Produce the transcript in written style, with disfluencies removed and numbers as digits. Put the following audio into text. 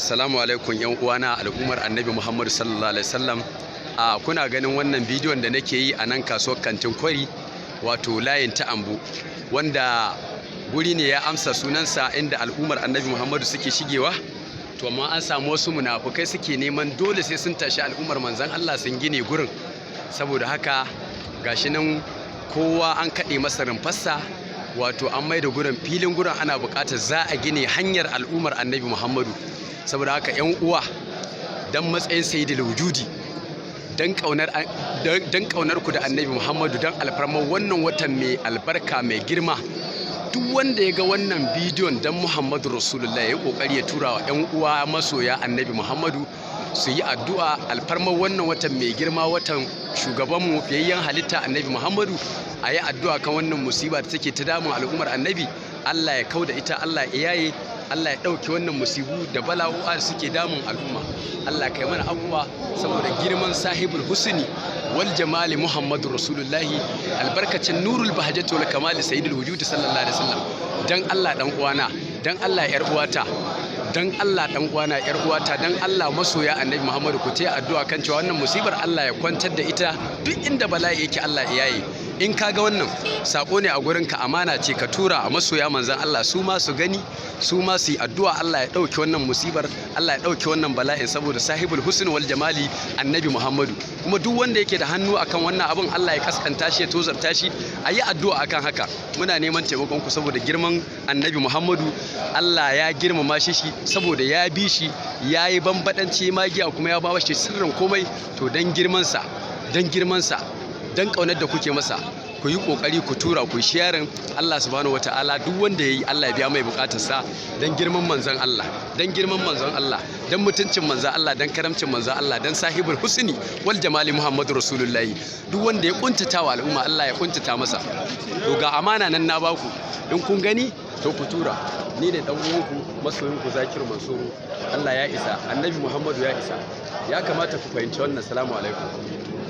Assalamu alaikum yan uwana al'ummar Annabi Muhammadu sallallahu alaihi wasallam. A kuna ganin wannan bidiyon da nake yi a nan kasuwar Kantin Kwari, wato layin ta Ambu, wanda guri ne ya amsa sunansa inda al'ummar Annabi Muhammadu suke shigewa. To amma an samu wasu munafukai suke neman dole sai sun tashi al'ummar manzon Allah sun gine gurin. Saboda haka gashi nan kowa an kaɗe masa rumfarsa, wato an maida gurin filin gurin, ana buƙatar za a gine hanyar al'ummar Annabi Muhammadu. Saboda haka yan uwa, dan matsayin sayyidul wujudi, dan kaunar ku da Annabi Muhammadu, dan alfarmar wannan watan mai albarka mai girma, duk wanda ya ga wannan bidiyon, dan Muhammadu Rasulullah ya kokari ya tura wa yan uwa masoya Annabi Muhammadu su yi addu'a alfarmar wannan watan mai girma, watan shugabanmu fiyayyen halitta Annabi Muhammadu, a yi addu'a kan wannan musiba da take ta damun al'ummar Annabi. Allah ya kauda ita, Allah ya yaye, Allah ya ɗauke wannan musibu da bala'o'a da suke damun al'umma. Allah kai mana abubuwa saboda girman sahibul husni wal jamali Muhammadu Rasulullahi, albarkacin nurul bahjati wal kamali sayyidul wujudi sallallahu alaihi wasallam. Dan Allah dan uwana, dan Allah yar uwata, dan Allah dan uwana, yar uwata, dan Allah masoya Annabi Muhammadu, ku taya addu'a kan cewa wannan musibar Allah ya kwantar da ita. Duk inda bala'i yake, Allah ya yaye. In ka ga wannan sako ne a gurin ka, amana ce, ka tura a masoya manzon Allah su ma su gani, su ma su yi addu'a Allah ya ɗauke wannan musibar, Allah ya ɗauke wannan bala'in saboda sahibul husn wal jamali Annabi Muhammadu. Kuma duk wanda yake da hannu akan wannan abin, Allah ya kaskanta shi, ya tozarta shi. A yi addu'a akan haka. Muna neman taimakon ku saboda girman Annabi Muhammadu. Allah ya girmama shi saboda ya bi shi, ya yi bambadanci magiya, kuma ya ba shi sirrin komai. To dan girmansa, dan girmansa, dan kaunar da kuke masa, ku yi kokari ku tura, ku sharing. Allah subhanahu wataala, duk wanda yayi, Allah ya biya mai bukatarsa dan girman manzon Allah, dan girman manzon Allah, dan mutuncin manzon Allah, dan karamcin manzon Allah, dan sahibul husni wal jamali Muhammadu Rasulullahi. Duk wanda ya kuntata wa al'umma, Allah ya kuntata masa. To ga amana nan na baku, in kun gani to ku tura. Ni ne dan uwanku masoyinku Zakiru Mansuru. Allah ya isa, Annabi Muhammadu ya isa. Ya kamata ku fahimci wannan. Salamu alaikum.